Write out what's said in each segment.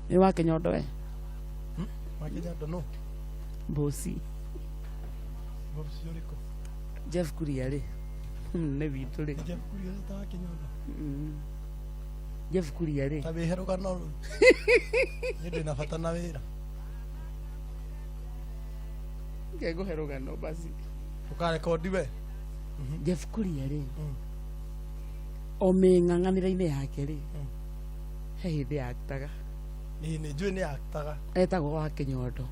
Nĩ wa Kĩnyondo we. Wa Kĩnyondo nũ? Mbosi. Mbosi ũrĩkũ? Jeff Kuria rĩ. Nĩ witũ rĩ. Jeff Kuria ta wa Kĩnyondo. Jeff Kuria rĩ. Ta wĩhe rũgano rũu. Niĩ ndĩ na bata na wĩra. Ngengũhe rũgano basi. Ũkarekondi we. Jeff Kuria rĩ. O mĩng'ang'anĩre-inĩ yake rĩ. He hĩndĩ aktaga. Ĩĩ nĩ njũĩ nĩ aktaga. Etagwo wa Kĩnyondo.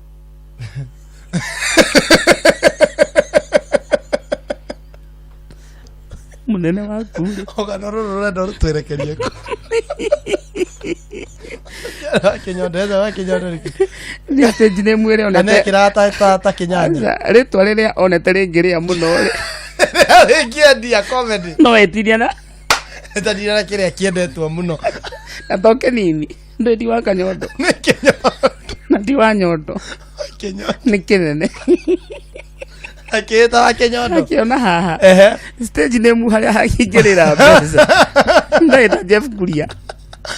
Mũnene waku rĩ. Rũgano rũrũ rũrenda rũtwerekerie kũ? Wa Kĩnyondo etha wa Kĩnyondo rĩ. Nĩ atĩ njine mwĩre Na onete. nĩekĩraga ta ta ta kĩnyanya. Aca, rĩtwa rĩrĩa onete rĩngĩrĩa mũno rĩ. Rĩngĩendia comedy. No etiria na Ĩtanira na kĩrĩa kĩendetwo mũno. na to kĩnini. Ndĩ ti wa kanyondo. Nĩ kĩnyondo. Na ti wa nyondo. Kĩnyondo. Nĩ kĩnene. Akĩĩta wa kĩnyondo. Akĩona haha. Ehe. Stage name harĩa hangĩingĩrĩra mbeca. Ndagĩta Jeff Kuria.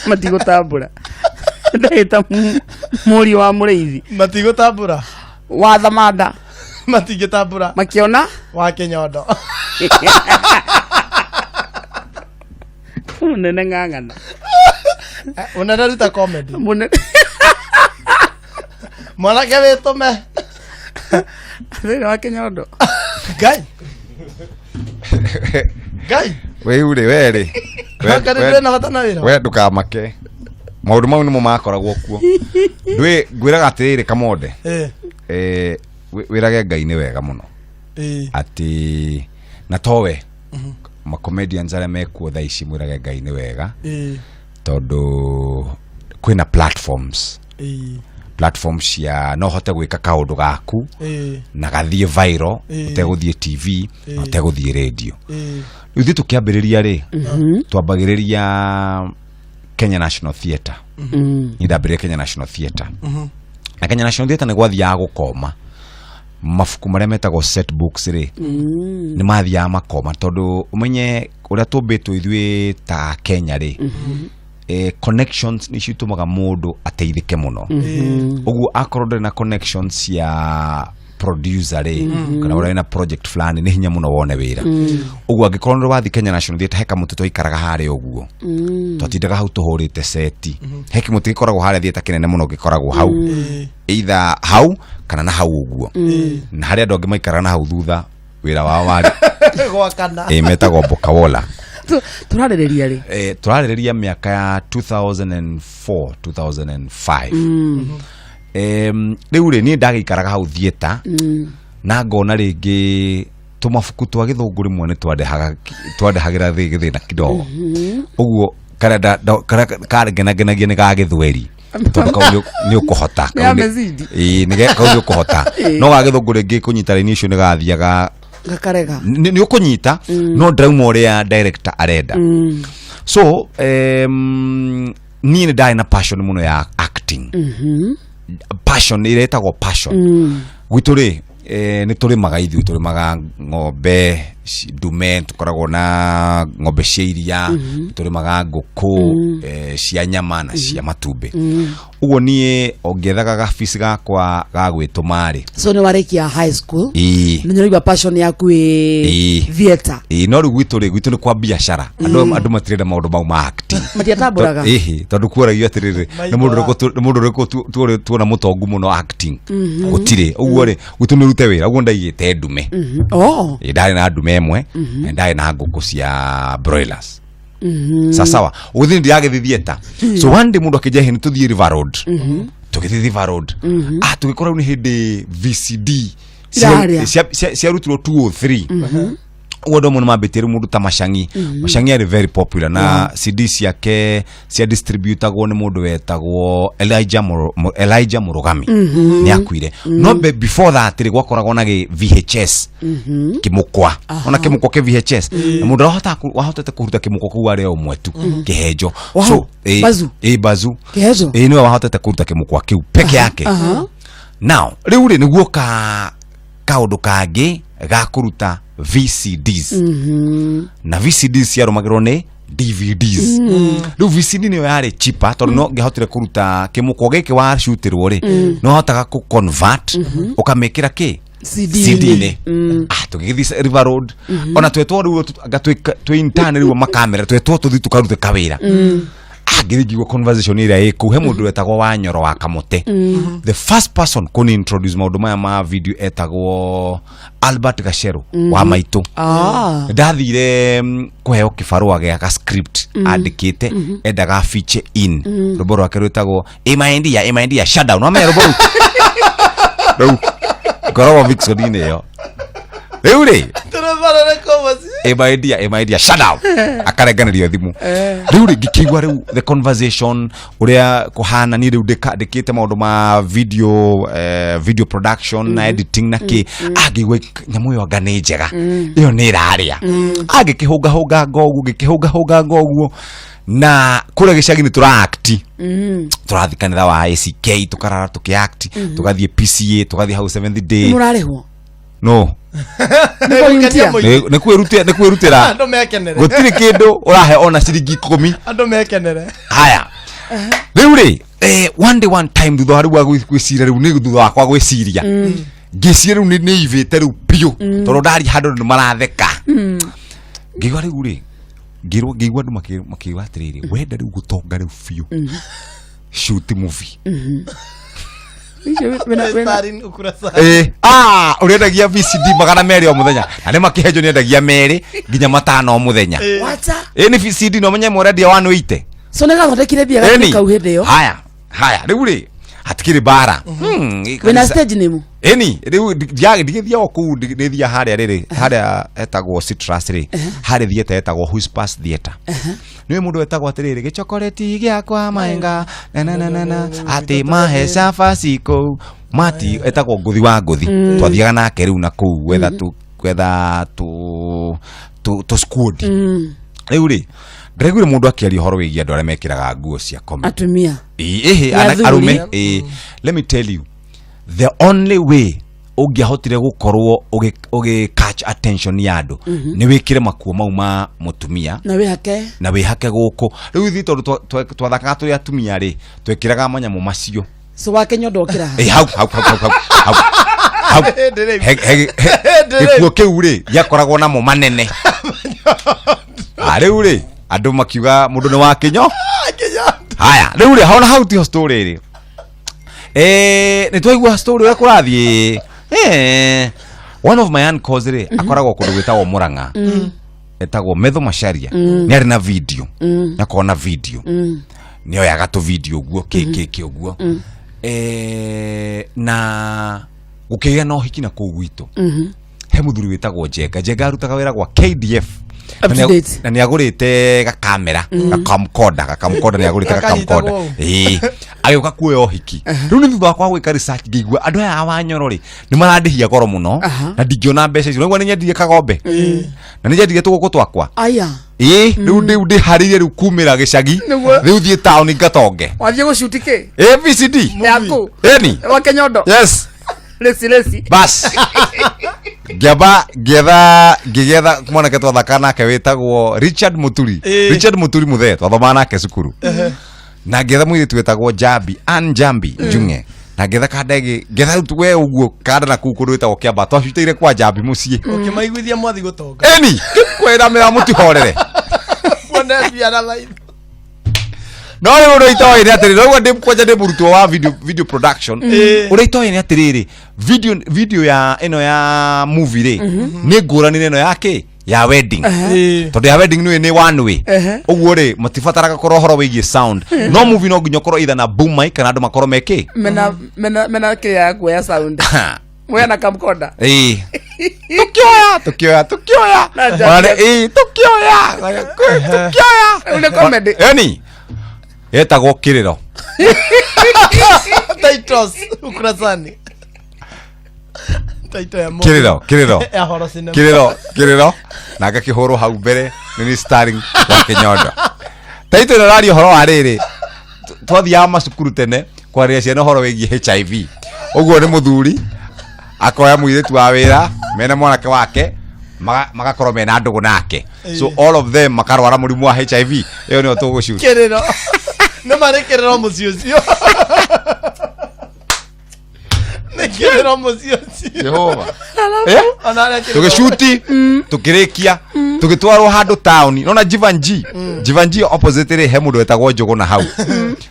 Matigũtambũra. Ndagĩta mũriũ wa mũrĩithi. Matigũtambũra. Wa Thamanda. Matingĩtambũra. Makĩona Wa kĩnyondo. Mũnene ng'ang'ana. Mũnene ruta comedy. Mũnene. Mwanake wĩtũme. Thĩinĩ wa kĩnyondo. Ngai. Ngai. Wĩu rĩ we rĩ Anga nĩ ndĩrĩ na bata na wĩra. We ndũkamake maũndũ mau nĩmo makoragwo kuo ndwĩ ngwĩraga atĩrĩrĩ kamonde. Eh. Eh, wĩrage Ngai nĩ wega mũno. Eh. Atĩ na towe macomedians arĩa mekuo thaa ici mwĩrage Ngai nĩ wega. Eh. Tondũ kwĩna platforms. Eh. Platform cia no hote gwĩka kaũndũ gaku Eh. na gathiĩ viral Eh. ũtegũthiĩ TV na Eh. ũtegũthiĩ radio. Eh. Rĩu ithuĩ tũkĩambĩrĩria rĩ twambagĩrĩria Kenya National Theatre. Niĩ ndambĩrĩria Kenya National Theatre na Kenya National Theatre nĩ gwathiaga gũkoma mabuku marĩa metagwo set books rĩ nĩ mathiaga makoma tondũ ũmenye ũrĩa tũmbĩtwo ithuĩ ta Kenya rĩ connections nĩcio itũmaga mũndũ ateithĩke mũno. Ũguo akorwo ndũrĩ na connections cia producer rĩ kana ũrĩa wĩna project fulani nĩ hinya mũno wone wĩra. Ũguo angĩkorwo nĩ wathiĩ Kenya National Theatre he kamũtĩ twaikaraga harĩa ũguo twatindaga hau tũhũrĩte seti he kĩmũtĩ gĩkoragwo harĩa theatre kĩnene mũno gĩkoragwo hau either hau kana na hau ũguo na harĩa andũ angĩ maikaraga na hau thutha wĩra wao warĩ Gwakana. Ĩ, metagwo Bokawola. Tũrarĩrĩria rĩ? Tũrarĩrĩria mĩaka ya 2004 2005. Rĩu rĩ niĩ ndagĩikaraga hau theatre na ngona rĩngĩ tũmabuku twa gĩthũngũ rĩmwe nĩ twandehagĩra gĩthĩna kidogo ũguo karĩa karĩa kangenagenagia nĩ ga gĩthweri tondũ kau nĩ ũkũhota. Nĩ Kau amezidi. Ĩĩ, kau nĩ ũkũhota no ga gĩthũngũ rĩngĩ kũnyita raini icio nĩ gathiaga Gakarega. Nĩ ũkũnyita no ndĩrauma ũrĩa director arenda. So niĩ nĩ ndarĩ na passion mũno ya acting, passion ĩrĩa ĩtagwo passion. Gwitũ rĩ nĩ tũrĩmaga ithuĩ tũrĩmaga ng'ombe ndume, tũkoragwo na ng'ombe cia iria, tũrĩmaga ngũkũ cia nyama na cia matumbĩ. Ũguo niĩ ongĩethaga gabici gakwa ga gwĩtũma rĩ. So nĩ warĩkia high school? Ĩĩ. Nĩ ũraigua passion yaku ĩ Ĩĩ. theatre? Ĩĩ, no rĩu gwitũ rĩ gwitũ nĩ kwa biacara andũ matirenda maũndũ mau ma acting. Matiatambũraga? Ĩhĩ, tondũ kuoragio atĩrĩrĩ nĩ mũndũ ũrĩkũ nĩ mũndũ ũrĩkũ tuona mũtongu mũno acting gũtirĩ. Ũguo rĩ gwitũ nĩ ũrute wĩra ũguo ndaigĩte ndume. Oh. Ĩĩ, ndarĩ na ndume ĩmwe na ndarĩ na ngũkũ cia broilers. Sasawa ũgũthiĩ ndiragĩthiĩ theatre. So one day mũndũ akĩnja nĩ tũthiĩ River Road. Tũgĩthiĩ River Road, tũgĩkora rĩu nĩ hĩndĩ VCD Irarĩa. Ciarutirwo 203. Ũguo andũ amwe nĩ mambĩtie rĩu mũndũ ta Macang'i. Macang'i arĩ very popular na CD ciake cia distributagwo nĩ mũndũ wetagwo Elijah Elijah Mũrũgami nĩ akuire no before that rĩ gwakoragwo na gĩ VHS kĩmũkwa ona kĩmũkwa kĩ VHS na mũndũ wahotete kũruta kĩmũkwa kũu arĩ o ũmwe tu kĩhenjo. Wow. So Bazu. Ĩ, bazu. Kĩhenjo? Ĩ, nĩwe wahotete kũruta kĩmũkwa kĩu peke yake. Now rĩu rĩ nĩguo ka kaũndũ kangĩ ga kũruta VCDs na VCDs ciarũmagĩrwo nĩ DVDs. Rĩu VCD nĩyo yarĩ cheaper tondũ no ngĩahotire kũruta kĩmũkwa gĩkĩ wacutirwo rĩ, no hotaga kũ convert ũkamĩkĩra kĩ CD. CD-inĩ. Ah, tũgĩgĩthiĩ River Road, ona twetwo rĩu anga twĩ intern rĩu makamera twetwo tũthiĩ tũkarute kawĩra. Ah, ngĩthiĩ ngĩigua conversation ĩrĩa ĩ kũu, he mũndũ wetagwo Wanyoro wa Kamũtĩ, the first person kũni introduce maũndũ maya ma video etagwo Albert Gacheru wa maitũ. Ah. Ndathire kũheo kĩbarũa gĩa ga script andĩkĩte, endaga feature in rwĩmbo rwake rwĩtagwo Imaendia Imaendia Shutdown. Wamenya rwĩmbo rũu? Rĩu ngoragwo Vixon-inĩ ĩyo rĩu rĩ. Tũrũbarore koboci. Imaendia Imaendia Shutdown, akarenganĩrio thimũ. Rĩu rĩ, ngĩkĩigua rĩu the conversation ũrĩa kũhana, niĩ rĩu ndĩkĩte maũndũ ma video, video production na editing na kĩ. Ah, ngĩigua nyamũ ĩyo anga nĩ njega, ĩyo nĩ ĩrarĩa. Ah, ngĩkĩhũngahũnga ngoguo, ngĩkĩhũngahũnga ngoguo, na kũrĩa gĩcagi nĩ tũra act, tũrathiĩ kanitha wa ACK, tũkarara tũkĩ act, tũgathiĩ PCA, tũgathiĩ hau Seventh Day. Mũrarĩhwo? No. Nĩ volunteer? Nĩ kwĩrutĩra, nĩ kwĩrutĩra. Andũ mekenere. Gũtirĩ kĩndũ ũrahe ona ciringi 10. Andũ mekenere. Haya, rĩu rĩ, one day, one time, thutha wa rĩu wa gwĩciria, rĩu nĩ thutha wakwa gwĩciria, ngĩciria rĩu nĩ ivĩte rĩu biũ, tondũ ndaria handũ nĩ maratheka. Ngĩigua rĩu rĩ, ngĩrwo, ngĩigua andũ makiuga atĩrĩrĩ, wenda rĩu gũtonga rĩu biũ, shoot movie. Icio wĩna- Starring ukurasa. Ah, ũrĩendagia VCD 200 o mũthenya, na nĩ makĩhenjo nĩendagia 2 nginya 5 o mũthenya. Wacha. Nĩ VCD no menye mwendia 180. So nĩ gathondekire mbia Ĩni. gatuĩka kau hĩndĩ ĩyo. Haya haya, rĩu rĩ, hatikĩrĩ mbara. Wĩna stage name? Ĩni, rĩu ndigĩthiaga o kũu, nĩthia harĩa rĩrĩ, harĩa hetagwo Citrus rĩ, harĩ theatre etagwo Whispers Theatre. Nĩwe mũndũ wetagwo atĩrĩrĩ, gĩchokoreti gĩakwa maenga na na na na na atĩ mahe cabaci kũu mati, etagwo Ngũthi wa Ngũthi. Twathiaga nake rĩu na kũu gwetha tu gwetha tu tu tu squad. Rĩu rĩ, ndĩraiguire mũndũ akĩaria ũhoro wĩgiĩ andũ arĩa mekĩraga nguo cia comedy. Atumia. Ĩhĩ. Nĩ athuri. Arume. Let me tell you, the only way ũngĩahotire gũkorwo ũgĩ catch attention ya andũ nĩ wĩkĩre makuo mau ma mũtumia. Na wĩhake. Na wĩhake gũkũ. Rĩu ithuĩ tondũ twathakaga tũrĩ atumia rĩ, twekĩraga manyamũ macio. So wake nyondo ũkĩra ha? Ĩ, hau hau hau hau hau hau hau. Hĩndĩ rĩu. He- Hĩndĩ rĩu. Gĩkuo kĩu rĩ, gĩakoragwo namo manene. Ah, rĩu rĩ, andũ makiuga mũndũ nĩ wa kĩnyo. Haya, rĩu rĩ, hona hau tiho story rĩ. Nĩ twaigua story ũrĩa kũrathiĩ. One of my uncles rĩ, akoragwo kũndũ gwĩtagwo Mũrang'a, etagwo Metho Macharia. Nĩ arĩ na video, nĩ akoragwo na video, nĩ oyaga tũ video ũguo kĩ kĩ kĩ ũguo. Na gũkĩgĩa na ũhiki na kũu gwitũ, he mũthuri wĩtagwo Njenga. Njenga arutaga wĩra gwa KDF. Up to date. Na nĩ agũrĩte gakamera, gakamkoda, gakamkoda, nĩ agũrĩte gakamkoda. Gakanyitagwo. Ĩĩ, agĩũka kuoya ũhiki. Rĩu nĩ thutha wakwa gwĩka research, ngĩigua andũ aya a Wanyoro rĩ, nĩ marandĩhia goro mũno. Na ndingĩona mbeca icio. Naigua nĩ nyendirie kagombe na nĩ nyendirie tũgũkũ twakwa. Aya. Ĩĩ, rĩu ndĩharĩirie rĩu kumĩra gĩcagi. Nĩguo. Rĩu thiĩ taũni ngatonge. Wathiĩ gũcuti kĩ? ABCD. Yaku. Ĩni. Wake nyondo. Yes. Reci reci. Bas, ngĩamba ngĩetha, ngĩgetha mwanake twathaka nake wĩtagwo Richard Muturi. Richard Muturi mũthee, twathomaga nake cukuru. Na ngĩetha mũirĩtu wĩtagwo Jambi Ann Jambi Njung'e, na ngĩetha kandegi, ngĩetha rĩu we ũguo kanda na kũu kũndũ wĩtagwo Kĩamba, twacutĩire kwa Jambi mũciĩ. Ũkĩmaiguithia mwathi gũtonga. Ĩni, kwĩra mĩra mũtihorere. Kuone mbia na maitho. No rĩu ũrĩa itoĩ nĩ atĩrĩrĩ, ũguo ndĩ kwanja ndĩ mũrutwo wa video production, ũrĩa itoĩ nĩ atĩrĩrĩ, video ya ĩno ya movie rĩ, nĩ ngũrani na ĩno ya kĩ ya wedding, tondũ ya wedding nĩ one way. Ũguo rĩ, matibataraga korwo ũhoro wĩgiĩ sound. No movie no nginya ũkorwo either na boom mic kana andũ makorwo mekĩ. Mena kĩ ya kuoya sound. Mwena camcorder. Ĩĩ, tukioya tukioya tukioya. Na Jambi. Ona ĩĩ, tukioya tukioya. Rĩu nĩ comedy. Ĩni etagwo Kĩrĩro. Titles ukurasani. Title ya movie. Kĩrĩro, Kĩrĩro. Ya horror cinema. Kĩrĩro, Kĩrĩro, na ngakĩhũrwo hau mbere nĩ ni starring wa kĩnyondo. Taitũ ĩno ĩraria ũhoro wa rĩrĩ, twathiaga macukuru tene kwarĩria ciana ũhoro wĩgiĩ HIV. Ũguo nĩ mũthuri akoya mũirĩtu wa wĩra mena mwanake wake. Magakorwo mena ndũgũ nake, so all of them makarwara mũrimũ wa HIV. Ĩyo nĩyo tũgũshoot. Kĩrĩro nĩ marĩ kĩrĩro mũciĩ ũcio, nĩ kĩrĩro mũciĩ ũcio. Jehova. Eh? Ona arĩa kĩrĩro. Tũgĩcuti, tũkĩrĩkia, tũgĩtwarwo handũ taũni nona Jivanji, Jivanji opposite rĩ, he mũndũ wetagwo Njũgũna hau.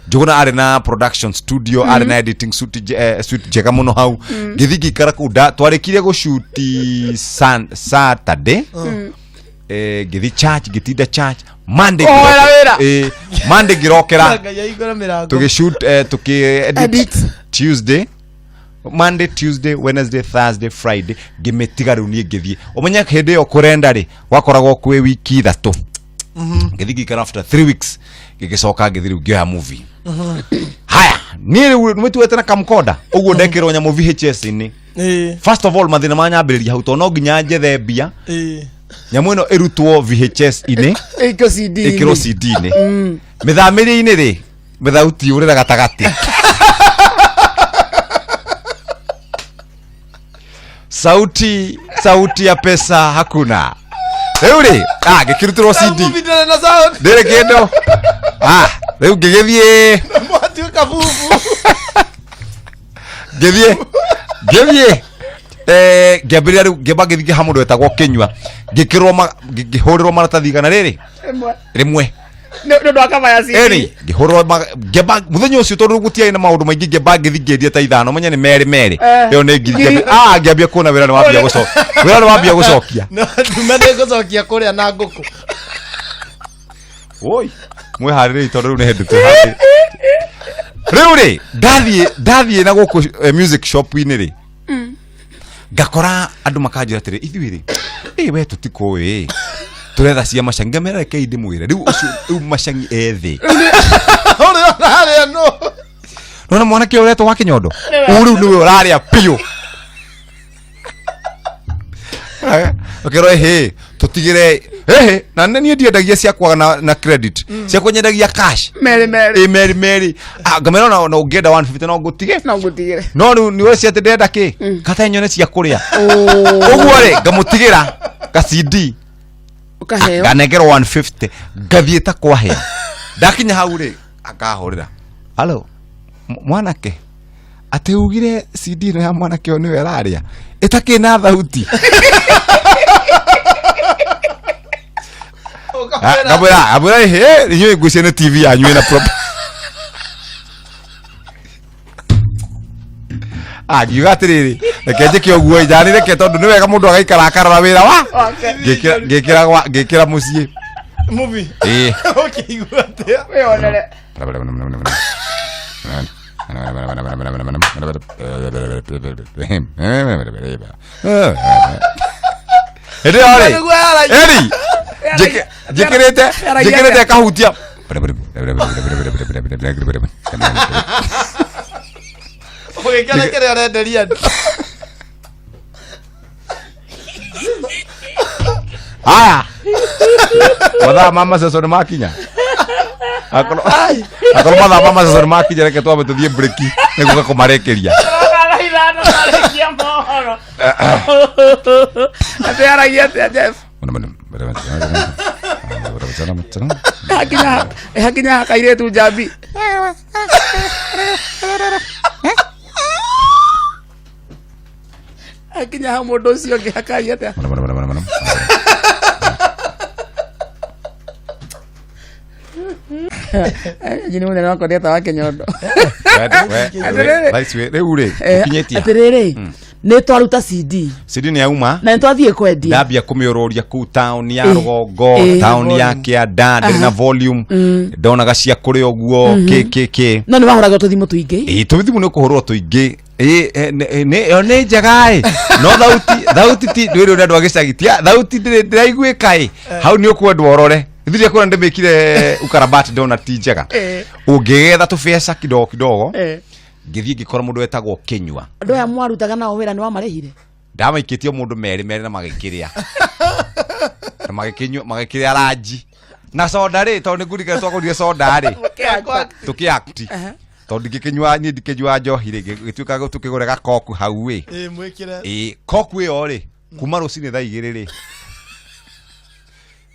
Njũgũna arĩ na production studio, arĩ na editing suite, suite njega mũno hau. Ngĩthiĩ ngĩikara kũu. Twarĩkirie gũcuti Saturday, ngĩthiĩ church, ngĩtinda church Monday. Kũhoera wĩra. Monday ngĩrokera. Ngai ahingũre mĩrango. Tũgĩshoot, tũkĩ edit, Edit. Tuesday, Monday, Tuesday, Wednesday, Thursday, Friday, ngĩmĩtiga. Rĩu niĩ ngĩthiĩ, ũmenye hĩndĩ ĩyo kũrenda rĩ gwakoragwo kwĩ wiki 3. Ngĩthiĩ ngĩikara, after 3 weeks ngĩgĩcoka ngĩthiĩ rĩu ngĩoya movie. Haya, niĩ rĩu nĩmĩtuĩte na kamkoda ũguo, ndekĩrwo nyamũ VHS-inĩ. First of all, mathĩna manyambĩrĩria hau, tondũ no nginya njethe mbia nyamũ ĩno ĩrutwo VHS-inĩ ĩkĩrwo CD. Ĩkĩrwo CD-inĩ. Mĩthamĩrie-inĩ rĩ, mĩthauti ũrĩra gatagatĩ, sauti sauti ya pesa hakuna. Rĩu rĩ, ngĩkĩrutĩrwo CD. Movie ndĩrĩ na sound. Ndĩrĩ kĩndũ. Rĩu ngĩgĩthiĩ. Mwatuĩka bubu. Ngĩthiĩ ngĩambĩrĩria rĩu, ngĩamba ngĩthiĩ ha mũndũ wetagwo Kĩnyua, ngĩkĩrwo ngĩhũrĩrwo maratathi 100 Ĩmwe. Rĩmwe. Nĩ ũndũ wa kaba ya CD. Ĩrĩ ngĩhũrwo ngĩamba mũthenya ũcio, tondũ gũtiarĩ na maũndũ maingĩ, ngĩamba ngĩthiĩ ngĩendia ta 5, menye nĩ merĩ merĩ. Ĩyo nĩ ngiri. Ngĩambia kuona wĩra nĩ wambia gũcokia, wĩra nĩ wambia gũcokia. No ndume nĩ ngũcokia kũrĩa na ngũkũ. Oi, mwĩharĩrĩi, tondũ rĩu nĩ hĩndĩ twĩharĩrĩi. Rĩu rĩ, ndathiĩ na gũkũ music shop-inĩ rĩ, ngakora andũ makanjĩra atĩrĩ, ithuĩ rĩ, ĩ we tũtikũĩ, tũretha cia macangi. Ngamera, rekei ndĩmwĩre rĩu, ũcio rĩu macangi ethĩ. Ũrĩa ũrarĩa no Nona mwanake ũretwo wa kĩnyondo ũũ rĩu nĩwe ũrarĩa biũ. Ũkerwo ĩhĩ tũtigĩre ĩhĩ, na nĩ niĩ ndiendagia ciakwa na credit, ciakwa nyendagia cash. Merĩ merĩ. Ĩ merĩ merĩ. Ngamera ona ũngĩenda 150 no ngũtige. No ngũtigĩre. No rĩu nĩ ũreci atĩ ndĩrenda kĩ kata nyone cia kũrĩa ũguo rĩ, ngamũtigĩra ka CD. Ũkaheo. Nganengerwo 150, ngathiĩ ta kwahĩa. Ndakinya hau rĩ, akahũrĩra, "Halo, mwanake, atĩ ugire CD ĩno ya mwanake ũyũ nĩwe ĩrarĩa ĩtakĩ na thauti?" Ngamwĩra, "Ĩhĩ, inyuĩ ngwĩciria nĩ TV yanyu ĩna problem." Ngiuga atĩrĩrĩ, reke njĩke ũguo njani, reke, tondũ nĩ wega mũndũ agaikara akarora wĩra wa. Ngĩkĩra mũciĩ. Movie. Ĩĩ. Ũkĩigua atĩa? Wĩonere. Hĩndĩ ĩyo rĩ, Nĩguo yaragia. eri njĩkĩrĩte Yaragia. njĩkĩrĩte kahutia. Ũgĩkĩona kĩrĩa ũrenderia andũ. Haya, mathaa ma maceco nĩ makinya. Akorwo mathaa ma maceco nĩ makinya, reke twambe tũthiĩ breki nĩguo kũmarĩkĩria. Thaa 5 twarĩkia mohoro. Atĩ yaragia atĩa, Jeff? Hakinya kairĩtu njambi. Hakinya ha mũndũ ũcio ũngĩ hakaria atĩa? Njini mũnene wakwa ndĩeta wa kĩnyondo. Rĩu rĩ, ũkinyĩtie. Atĩrĩrĩ, nĩ twaruta CD. CD nĩ yauma. Na nĩ twathiĩ kwendia. Ndambia kũmĩũrũria kũu taũni ya rũgongo, taũni ya kĩanda, ndĩrĩ na volume, ndonaga cia kũrĩa ũguo kĩ kĩ kĩ. No nĩ wahũragwo tũthimũ tũingĩ. Ĩ, tũthimũ nĩ kũhũrwo tũingĩ. Ĩ, ĩyo nĩ njega ĩ, no thauti thauti ti ndwĩrĩ ũrĩa andũ a gĩcagi tia thauti ndĩraiguĩka. Ĩ, hau nĩ ũkwendwo ũrore ithuria kuona ndĩmĩkire ukarabati, ndona ti njega. Ũngĩgetha tũbeca kidogo kidogo. Ngĩthiĩ ngĩkora mũndũ wetagwo Kĩnyua. Andũ aya mwarutaga nao wĩra nĩ wamarĩhire? Ndamaikĩtie mũndũ merĩ merĩ na magĩkĩrĩa na magĩkĩnyua, magĩkĩrĩa ranji na soda rĩ, tondũ nĩ ngurikana twagũrire soda rĩ tũkĩakti, tondũ ndingĩkĩnyua niĩ, ndikĩnyua njohi rĩ, gĩtuĩka tũkĩgũre gakoku hau ĩ. Ĩ, mwĩkĩre. Ĩ, koku ĩyo rĩ. Kuma rũcinĩ thaa 2 rĩ.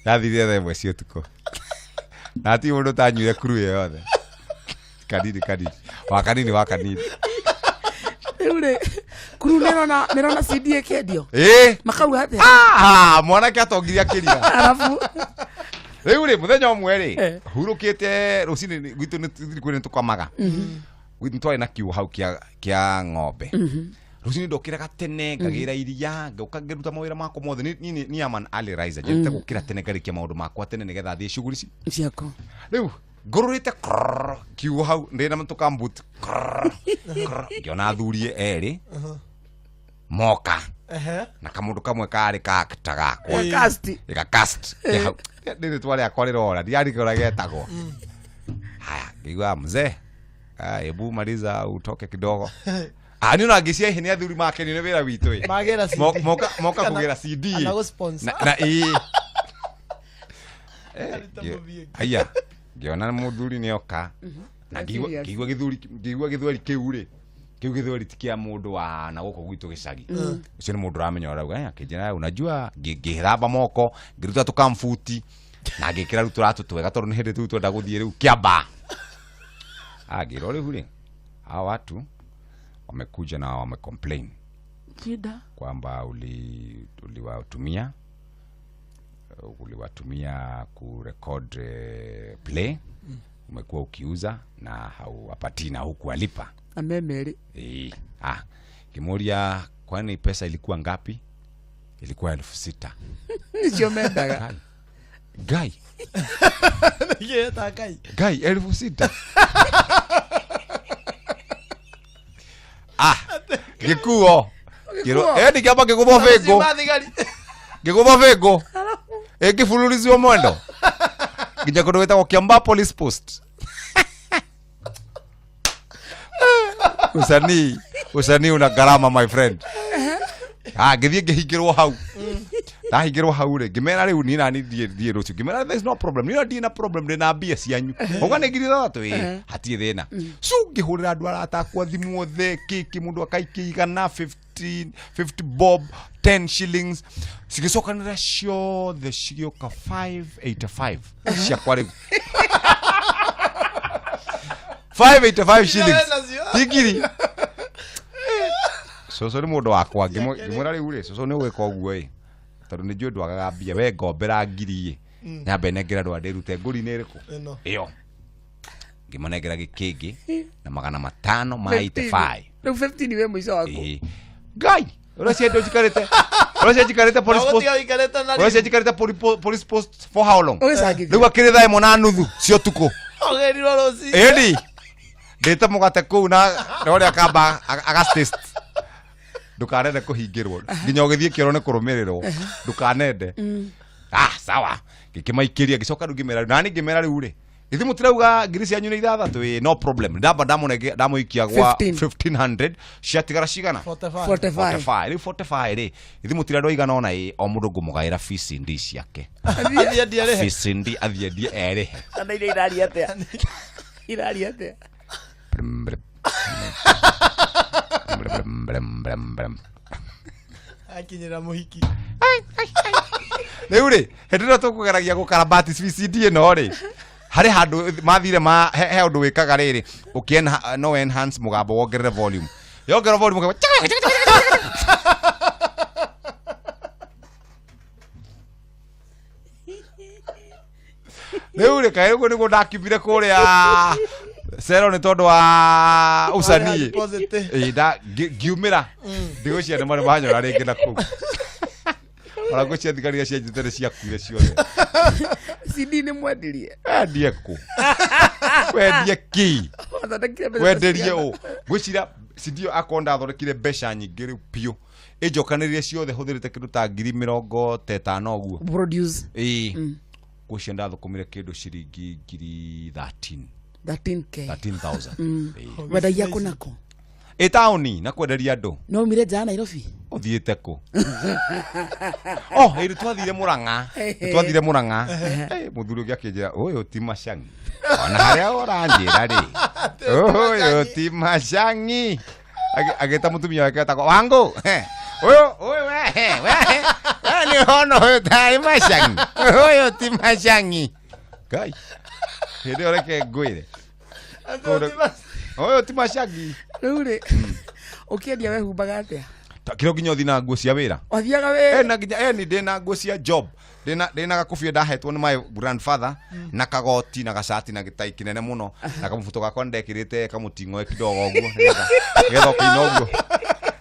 Yathirire thaa 1 cia ũtukũ. Na hatirĩ mũndũ ũtanyuire kuru ĩyo yothe. Kanini kanini. Wa kanini wa kanini. Rĩu rĩ, kuru nĩrona nĩrona CD ĩkĩendio. Ĩĩ. Makauga atĩa? Ah, mwanake atongirie akĩria. Arabu. Rĩu rĩ, mũthenya ũmwe rĩ, Eh. hurũkĩte rũcinĩ gwitũ nĩ kwĩ nĩ tũkamaga. Gwitũ twarĩ na kiugũ hau kĩa ng'ombe. Rũcinĩ ndokĩraga tene, ngagĩra iria, ngĩũka ngĩruta mawĩra makwa mothe. Ni am an early riser. Nyendete gũkĩra tene ngarĩkia maũndũ makwa tene nĩgetha thiĩ shughuli ciakwa. Rĩu ngũrũrĩte krrrr, kiugũ hau ndĩ na tũkambut krrrr, krrrr. Ngĩona athuri erĩ moka na kamũndũ kamwe karĩ kakta gakwa Cast. Ĩga cast Ke hau. Nĩ rĩtwa rĩakwa rĩrora ndiarigora getagwo. Haya, ngĩigua mzee, hebu maliza utoke kidogo. Ah, nĩ ona ngĩcia nĩ athuri makenio nĩ wĩra witũ ĩ. Magĩra CD. Moka Kana- kũgĩra CD. kana gũ-sponsor. Na ĩ. Arita mũthiĩ. Aya, ngĩona mũthuri nĩ oka. Na Serious. ngĩigua gĩthuri, ngĩigua gĩthweri kĩu rĩ. Kĩu gĩthweri ti kĩa mũndũ wa na gũkũ gwitũ gĩcagi. Ũcio nĩ mũndũ ũramenya ũrauga, akĩnjĩra, unajua, ngĩthamba moko, ngĩruta tũkambuti, na ngĩkĩra rĩu tũratũ twega tondũ nĩ hĩndĩ tũu twenda gũthiĩ rĩu Kĩambaa. Ngĩrwo rĩu rĩ, hawa watu wamekuja na wamecomplain Shida. kwamba uliwatumia kurecord play, umekuwa ukiuza na hauwapatii na hukuwalipa. Na memory. Kimuria, kwani pesa ilikuwa ngapi? Ilikuwa 6,000. Nicio mendaga. Gai. Nĩkĩĩ Ngai? Gai, 6,000. Gĩkuo. Gĩkuo. Nĩkĩamba ngĩgũthwo bĩngũ. Mathigari. Ngĩgũthwo bĩngũ. Ngĩbururicwo mwendo. Nginya kũndũ gwĩtagwo Kiambaa Police Post. Usanii una gharama my friend. Ngĩthiĩ ngĩhingĩrwo hau. Ndahingĩrwo hau rĩ, ngĩmera rĩu niĩ nani thiĩ rũciũ. Ngĩmera there is no problem. Niĩ ndirĩ na problem, ndĩ na mbia cianyu. Auga nĩ 6,000, ĩĩ, hatirĩ thĩna. Cu ngĩhũrĩra andũ arata akwa thimũ othe, kĩkĩ mũndũ akaikia igana, 50 bob, 10 shillings. Cigĩcokanĩrĩra ciothe cigĩũka 585 ciakwa rĩu. 585 shillings. Ti ngiri. Cũcũ nĩ mũndũ wakwa, ngĩmwĩra rĩu rĩ, cũcũ nĩ ũgwĩka ũguo ĩ. Tondũ nĩ njũĩ ndwagaga mbia, we ngombera ngiri ĩ. Nyambe nengere andũ arĩa ndĩrute ngũri-inĩ ĩrĩkũ? Ĩno. Ĩyo. Ngĩmanengera gĩkĩngĩ na 500 ma 85. Rĩu 15 we mũico waku. Ĩĩ. Ngai, ũrĩa ciendwo njikarĩte. Ũrĩa cia njikarĩte police post. Ũgũtiga ũikarĩte na Ũrĩa cia njikarĩte police post for how long? Ũgĩcangithia. Rĩu akĩrĩ thaa 1:30 cia ũtukũ. Ũgĩrirwo rũcinĩ. Ĩni. Ndĩte mũgate kũu na ũrĩa akamba aga taste. Ndũkanende kũhingĩrwo. Nginya ũgĩthiĩ kĩoro nĩ kũrũmĩrĩrwo. Ndũkanende. Sawa. Ngĩkĩmaikĩria, ngĩcoka rĩu ngĩmera, nani ngĩmera rĩu rĩ. Githĩ mũtirauga ngiri cianyu nĩ 6, ĩĩ, no problem. Ndamba ndamũnenge, ndamũikia gwa 15. 1500, ciatigara cigana? 45. 45. 45. Rĩu 45 rĩ, githĩ mũtirandũ aigana ona ĩĩ, o mũndũ ngũmũgaĩra VCD ciake. Athiĩ endie arĩhe. VCD athiĩ endie erĩhe. Kana iria iraria atĩa? Iraria atĩa? Brum, brum. Brum, brum, brum, brum. Akinyĩra mũhiki. Rĩu rĩ, hĩndĩ ĩrĩa tũkũgeragia gũkarabati VCD ĩno rĩ, harĩ handũ mathire ma, he ũndũ wĩkaga rĩrĩ, no enhance mũgambo wongerere volume. Yongerera volume ũkauga, chaka, chaka, chaka, chaka, chaka. Rĩu rĩ, kaĩ ũguo nĩguo ndakiumire kũrĩa Cero nĩ tondũ wa usanii. Deposit. Ĩĩ, ngiumĩra. Ndigũcia nĩ marĩ manyora rĩngĩ na kũu. Ona ngũcia thigari iria cianjĩte nĩ ciakuire ciothe. CD nĩ mwendirie. Wendie kũ? Wendie kĩ? Wathondekire mbeca Wenderie cigana? ũ? Ngwĩciria CD ĩyo akorwo ndathondekire mbeca nyingĩ rĩu biũ. Ĩnjokanĩrĩrie ciothe hũthĩrĩte kĩndũ ta ngiri mĩrongo ta ĩtano ũguo. Produce. Ĩĩ. Ngwĩciria ndathũkũmire kĩndũ ciringi ngiri 13. 13K. 13,000. Ĩĩ. Wendagia kũ na kũ? Ĩ taũni na kwenderia andũ. No umire nja ya Nairobi? Ũthiĩte kũ? Oh, ĩrĩ twathire Mũrang'a. Twathire Mũrang'a. Mũthuri ũngĩ akĩnjĩra, ũyũ ti Macang'i. Ona harĩa ũranjĩra rĩ. Ũyũ ti Macang'i. Agĩta mũtumia wake etagwo Wangũ. Ũyũ, ũyũ we. Nĩ ona ũyũ tarĩ macangi, ũyũ ti macangi. Ngai, hĩndĩ ĩyo reke ngwĩre ũyũ ti macangi. Rĩu rĩ, ũkĩendia wehumbaga atĩa? Kĩro nginya ũthiĩ na nguo cia wĩra. Wathiaga wĩra? Na nginya ni ndĩ na nguo cia job, ndĩna gakobia ndahetwo nĩ my grandfather, na kagoti na gacati na gĩtai kĩnene mũno, na kamũbuto gakwa nĩndekĩrĩte kamũting'oe kidogo ũguo, nĩgetha ũkĩina ũguo,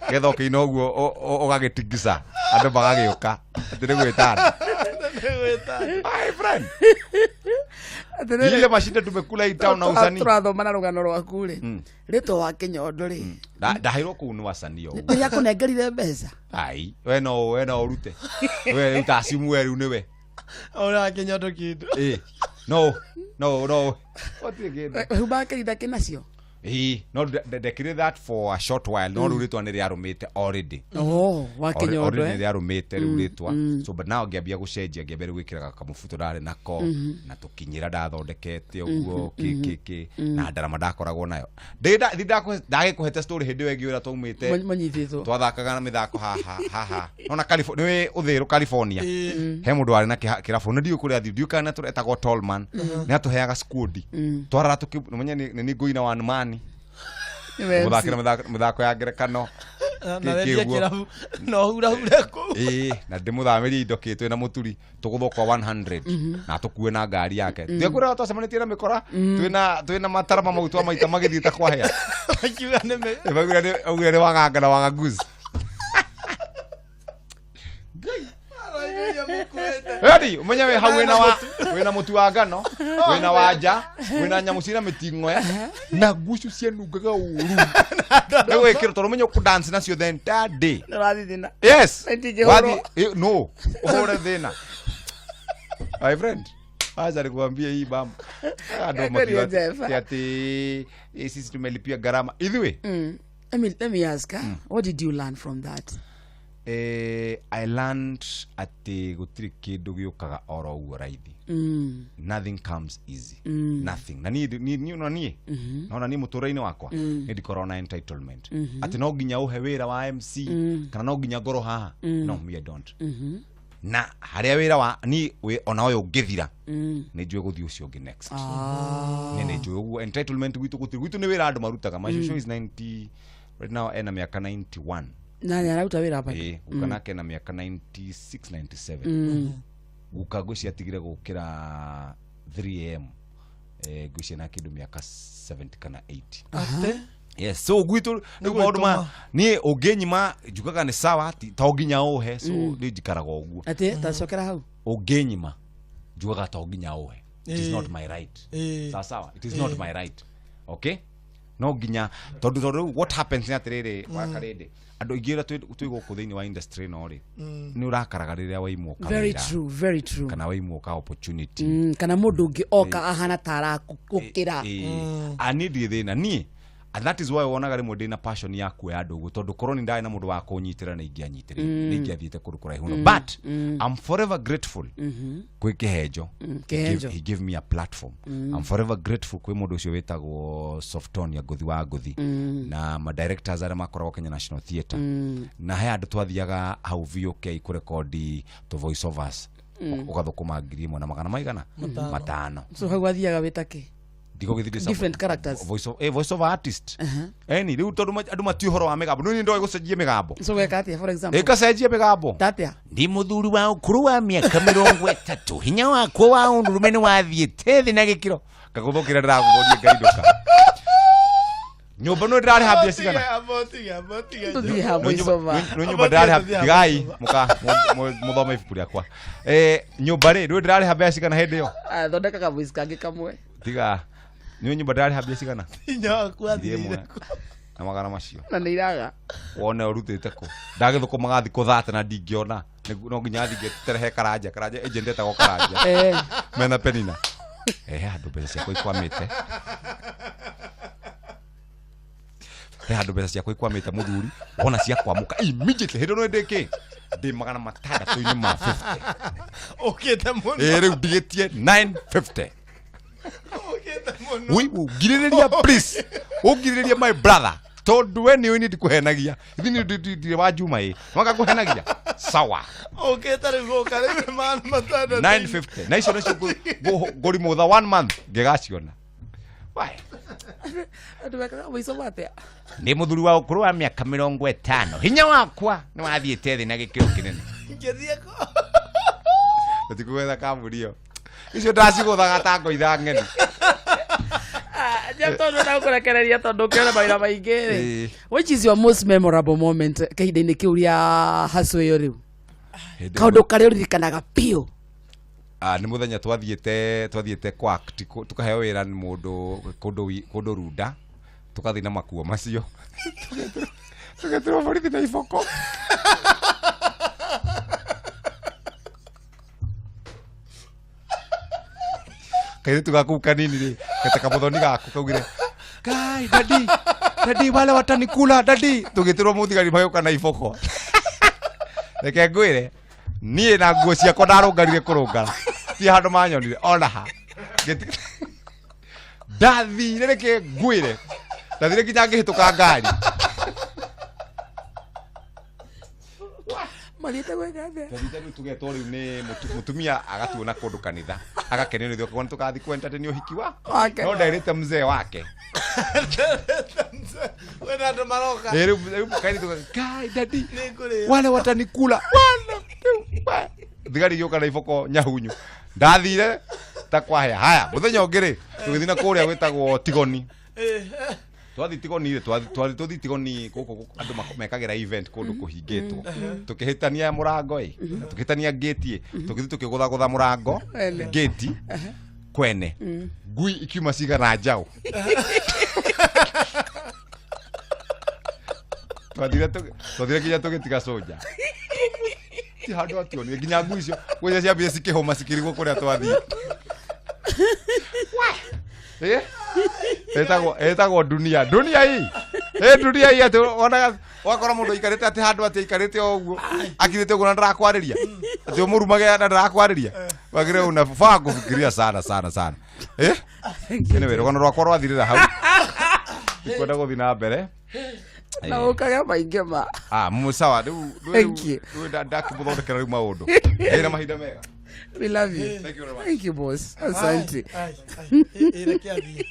nĩgetha ũkĩina ũguo ũgagĩtingisa andũ magagĩũka atĩ nĩ gwĩtana. My friend, Atĩrĩrĩ, ile mashinda tumekula hii town na usanii. Tũrathoma na rũgano rwaku rĩ, rĩtwa wa Kĩnyondo rĩ, Ndaheirwo kũu nĩ wasanii o ũguo. Rĩrĩa akũnengerire mbeca? Ai, we no ũrute, we rĩu tacimu, we rĩu nĩwe. Ora Kĩnyondo kĩndũ. Ĩ, no, gũtirĩ kĩndũ. Wehumbaga kĩrinda kĩnacio? Ĩĩ, no ndekire that for a short while, no rĩu rĩtwa nĩ rĩarũmĩte already. Oh, wa Kĩnyondo. Already nĩ rĩarũmĩte rĩu rĩtwa. So but now ngĩambia gũcenjia, ngĩambia rĩu gwĩkĩraga kamũbuto ndarĩ nako na tũkinyĩra ndathondekete ũguo kĩ kĩ kĩ na ndarama ndakoragwo nayo. Ndagĩkũhete story hĩndĩ ĩyo ĩngĩ ũrĩa twaumĩte Manyitĩtwo. Twathakaga na mĩthako haha haha nona California, nĩ ũthĩrũ California, he mũndũ warĩ na kĩrabu, nĩ ndiũĩ kũrĩa athiĩ, ndiũĩ kana etagwo Tallman, nĩ atũheaga squad twarara tũkĩ nĩ nĩ ngũina one man Nĩwe MC. Gũthakĩra mĩthako ya ngerekano. Na Kĩ- wendie kĩguo. kĩrabu na ũhurahure kũu. Ĩĩ, na ndĩmũthamĩrie indo kĩ twĩna mũturi tũgũthwo kwa 100 na tũkue na ngari yake. Ndiakwĩra twacemanĩtie na mĩkora twĩna matarama mau twa maita magĩthiĩ ta kwahĩa. Makiuga nĩ me Augire nĩ waganga na wagaguzi. Arairia mũkuĩte. Ready, umenye wĩ hau wĩna mũtu wa ngano, wĩna wanja, wĩna nyamũ ciĩna mĩting'oe na ngucu cianungaga ũru. Nĩ gwĩkĩrwo tondũ ũmenye ũkũ-dance nacio the entire day. Nĩũrathithina. Yes. Na itingĩhũrwo. Wathi, no, ũhũre thĩna. My friend, acha nikuambie hii bamba. Andũ Kweli makiuga Jeff. ati sisi tumelipia gharama. Ithuĩ Let me ask, huh? What did you learn from that? I learned atĩ gũtirĩ kĩndũ gĩũkaga oro ũguo raithi. Nothing comes easy, nothing. Na niĩ ona niĩ nona niĩ mũtũrĩre-inĩ wakwa nĩ ndikoragwo na entitlement atĩ no nginya ũhe wĩra wa MC kana no nginya ngorwo haha. No, me, I don't. Na harĩa wĩra wa niĩ ona ũyũ ũngĩthira, nĩ njũĩ gũthiĩ ũcio ũngĩ next. Nĩ njũĩ ũguo entitlement gwitũ gũtirĩ. Gwitũ nĩ wĩra andũ marutaga. My shosho is 90 right now, ena mĩaka 91. Na nĩ araruta wĩra bado? Ĩĩ, guka nake na mĩaka 96, 97. Guka ngwĩciria atigire gũkĩra 3 a.m., ngwĩciria na kĩndũ mĩaka 70 kana 80. Ate. Yes, so gwitũ rĩu maũndũ ma gwĩtũma. Niĩ ũngĩnyima njugaga nĩ sawa, to nginya ũhe, so niĩ njikaraga ũguo. Atĩ tacokera hau. Ũngĩnyima njugaga to nginya ũhe, it is not my right. Sawa sawa, it is not my right, okay? No nginya tondũ rĩu what happens nĩ atĩrĩrĩ, wakarĩndĩ andũ aingĩ ũrĩa twĩ gũkũ thĩinĩ wa industry ĩno rĩ, nĩ ũrakaraga rĩrĩa waimwo Very kawĩra true, very true. Kana waimwo ka opportunity. Kana mũndũ ũngĩ oka ahana ta arakũkĩra. Ĩĩ. A niĩ ndirĩ thĩna niĩ, and that is why wonaga rĩmwe ndĩna passion ya kuoya andũ ũguo, tondũ korwo nĩ ndarĩ na mũndũ wa kũnyitĩra, nĩ ingĩanyitĩrĩire, nĩ ingĩathiĩte kũndũ kũraihu mũno. But I'm forever grateful kwĩ Kĩhenjo. Kĩhenjo. He gave me a platform. I'm forever grateful kwĩ mũndũ ũcio wĩtagwo Softonia Ngũthi wa Ngũthi na ma directors arĩa makoragwo Kenya National Theatre, na he andũ twathiaga hau VOK kũrekondi tũ voice overs, ũgathũkũma 1,000 na magana maigana matano. So hau athiaga wĩta kĩ? Ndigũgĩthiĩ Different characters. Voice over artist. Eni rĩu tondũ andũ matiũĩ ũhoro wa mĩgambo, nĩ ndoĩ gũcenjia mĩgambo. So weka atĩa, for example? Ĩkacenjia mĩgambo. Tatia? Ndi mũthuri wa ũkũrũ wa mĩaka 30, hinya wakwa wa ũndũrũme nĩ wathiĩte thĩ na gĩkĩro ngagũthũkĩra, ndĩragũthoria ngainũka nyũmba no ndĩrarĩha mbia cigana. Amba ũtige. Tũthiĩ ha voice over. Nĩ nyũmba ndĩrarĩha, tigai mũka mũthome ibuku rĩakwa. Nyũmba rĩ, nĩ ndĩrarĩha mbia cigana hĩndĩ ĩyo? Ah, thondeka ka voice kangĩ kamwe. Tiga, nĩ nyũmba ndĩrarĩha mbia cigana? Hinya waku ngiri athirire. ĩmwe na magana macio. Na nĩ iraga. Wone ũrutĩte kũ? Ndagĩthũkũmaga thikũ 30 na ndingĩona. No nginya thiĩ ngetere he Karanja, Karanja agent etagwo Karanja. Mena Penina, he handũ mbeca ciakwa ikwamĩte, he handũ mbeca ciakwa ikwamĩte, mũthuri. Wona ciakwamũka immediately hĩndĩ ĩno ndĩ kĩ, ndĩ 650. Ũkĩte mũno. Ĩ rĩu ndigĩtie 950. Ũkĩte mũno. Wĩ ũngirĩrĩria, please, ũngirĩrĩria, my brother, Tondu we nĩ ũĩ niĩ ndikũhenagia. Ithi nĩ ndirĩ wa Juma ĩ. Wanga kũhenagia. Sawa. Ũkĩte rĩu gũka rĩu magana matandatũ. 950. Na icio nacio ngũrimũtha one month ngĩgaciona. Why? Andũ mekaga mũico atĩa? Ndĩ mũthuri wa ũkũrũ wa mĩaka 50. Hinya wakwa nĩ wathiĩte thĩ na gĩkĩro kĩnene. Ngĩthiĩ kũ? Tũtikũgetha kambuni ĩyo. Icio ndacigũthaga ta ngoitha ng'eni. Jeff, tondũ ndagũkũrekereria tondũ ũkĩona mawĩra maingĩ rĩ. Ĩĩ. Which is your most memorable moment kahinda-inĩ kĩu rĩa hustle ĩyo rĩu? Hĩndĩ Kaũndũ karĩa ũririkanaga biũ. Ah, nĩ mũthenya twathiĩte kwa act tukaheo wĩra nĩ mũndũ kũndũ Runda, tukathiĩ na makuo macio. Tũgeterwo borithi na iboko. Kairĩtu gaku kanini rĩ, geta kamuthoni gaku kaugire, Kai, daddy, daddy, wale watanikula, daddy. Tũgĩtĩrwo mũthigari magĩũka na iboko. Reke ngwĩre, niĩ na nguo ciakwa ndarũngarire kũrũngara. Ti handũ manyonire, ona ha. Ndathire reke ngwĩre. Ndathire nginya ngĩhĩtũka ngari. Mathiĩte gwĩka atĩa? Twathiĩte rĩu tũgetwo rĩu nĩ mũtumia agatuona kũndũ kanitha. Agakenio nĩ ithuĩ akauga nĩ tũgathiĩ kũ entertain ũhiki wa Wake. No nderĩte mzee wake. Wena andũ maroka. Ĩ, rĩu kairĩtu Kai, daddy. Nĩngũrĩo. Wale watanikula. Wale, rĩu, we. Thigari igĩũka na iboko nyahunyu. Ndathire ta kwahĩa. Haya, mũthenya ũngĩ rĩ, tũgĩthiĩ na kũrĩa gwĩtagwo Tigoni. Twathiĩ Tigoni rĩ, twathiĩ tũthiĩ Tigoni gũkũ andũ mekagĩra event kũndũ kũhingĩtwo. Tũkĩhĩtania mũrango ĩ, tũkĩhĩtania gate ĩ, tũgĩthiĩ tũkĩgũthagũtha mũrango, Ene. gate kwene. Ngui ikiuma cigana njaũ. Twathire nginya tũgĩtiga soja. Ti handũ ationire nginya ngui icio, ngui icio ciambire cikĩhũma cikĩrigwo kũrĩa twathiĩ. Eh? Etagwo dunia. Dunia hii. Dunia hii atĩ wonaga wakora mũndũ aikarĩte atĩ handũ atĩ aikarĩte o ũguo. Akirĩte ũguo na ndarakwarĩria. Atĩ ũmũrumage na ndarakwarĩria. Wagire unafaa kufikiria sana sana sana. Anyway, rũgano rwakwa rwathirĩra hau. Ndikwenda gũthiĩ na mbere. Na ũkagĩa maingĩ ma. Sawa, rĩu, rĩu, Thank you. rĩu ndakĩmũthondekera rĩu maũndũ. Ĩna mahinda mega. We love you. Thank you very much. Thank you, boss. Asante. Ai, ai, ai, reke athiĩ.